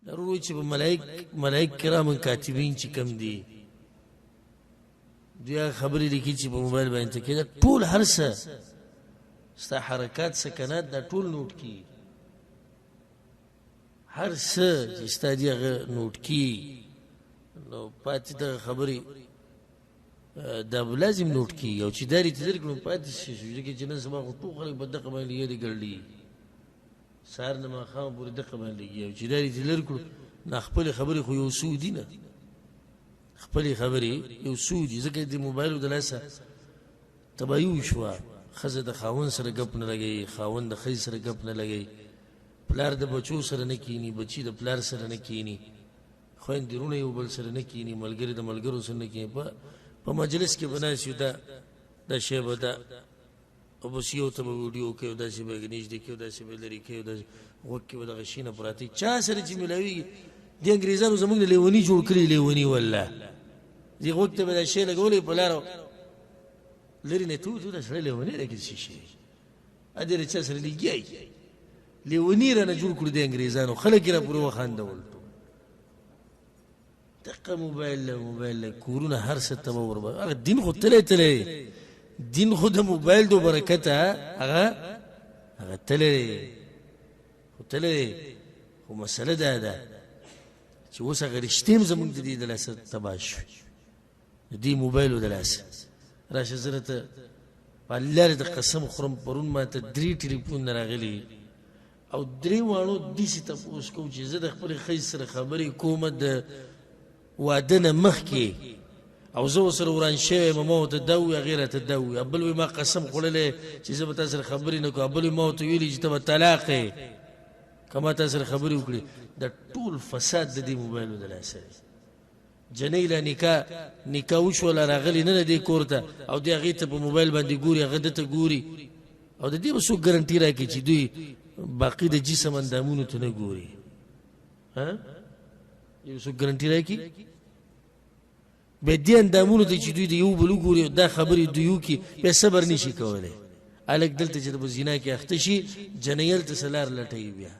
ضرور چې په ملائک ملائک کرام کاتبین چې کم دي، دوی هغه خبرې لیکي چې په موبایل باندې ته کېده، ټول هر څه ستا حرکات سکنات دا ټول نوټ کی، هر څه چې ستا دي هغه نوټ کی. نو پاتې دغه خبرې دا به لازم نوټ کی، او چې دا رې تېر کړو پاتې شي، ځکه چې نن سبا خو ټول خلک په دغه باندې لګیا دي، ګرځي سهار نه ماښام پورې دقه باندې لګیا، او چې دا یې لر کړو نه خپلې خبرې خو یو څو دي، نه خپلې خبرې یو څو دي، ځکه د موبایلو د لاسه تباهي وشوه. ښځه د خاوند سره ګپ نه لګوي، خاوند د ښځې سره ګپ نه لګوي، پلار د بچو سره نه کینی، بچي د پلار سره نه کینی، خویندې وروڼه یو بل سره نه کینی، ملګري د ملګرو سره نه کینی. په مجلس کې به ناست یو، دا دا شی به دا او بس یو ته به ویډیو کوي، داسې به یې نږدې کوي، داسې به یې لرې کوي، داسې غوږ کې به دغه شي نه پراته وي، چا سره چې میلاویږي. دې انګریزانو زموږ نه لیوني جوړ کړي، لیوني والله. دې غوږ ته به دا شی لګولی په لاره لرې نه تو تو دا سړی لیونی دی که څه شی دی، دې له چا سره لګیا وي. لیوني رانه جوړ کړو دې انګریزانو، خلک یې راپورې وخاندول. دقه موبایل له موبایل له کورونه هر څه ته ور هغه دین خو تللی تللی، دین خو د موبایل د برکته هغه هغه تللی خو تللی. خو مسله دا ده چې اوس هغه رښتې هم زموږ د دې د لاسه تباه شوې، د دې موبایلو د لاسه. راشه زه درته په الله د قسم خورم، پرون ما ته درې ټلیفون راغلي او درې واړو داسې تپوس کوم چې زه د خپلې ښځې سره خبرې کوم د واده نه مخکې، او زه ورسره وران شوی یم، ما ورته دا ووایي، هغې راته دا ووایي، بل وایي ما قسم خوړلی چې زه به تا سره خبرې نه کوم، بل وایي ما ورته ویلي چې ته به طلاق یې که ما تا سره خبرې وکړې. دا ټول فساد د دې موبایلو د لاسه دی. جنۍ لا نکاح نکاح وشوه، لا راغلې نه ده دې کور ته، او دی هغې ته په موبایل باندې ګوري، هغه ده ته ګوري، او د دې به څوک ګرنټي راکړي چې دوی باقي د جسم اندامونو ته نه ګوري؟ ها، دې به څوک ګرنټي راکړي؟ بیا دې اندامونو ته چې دوی د یو بل وګوري او دا خبرې دوی وکړي، بیا صبر نشي کولی. هلک دلته چې په زنا کې اخته شي، جنۍ هلته څه لار لټوي بیا.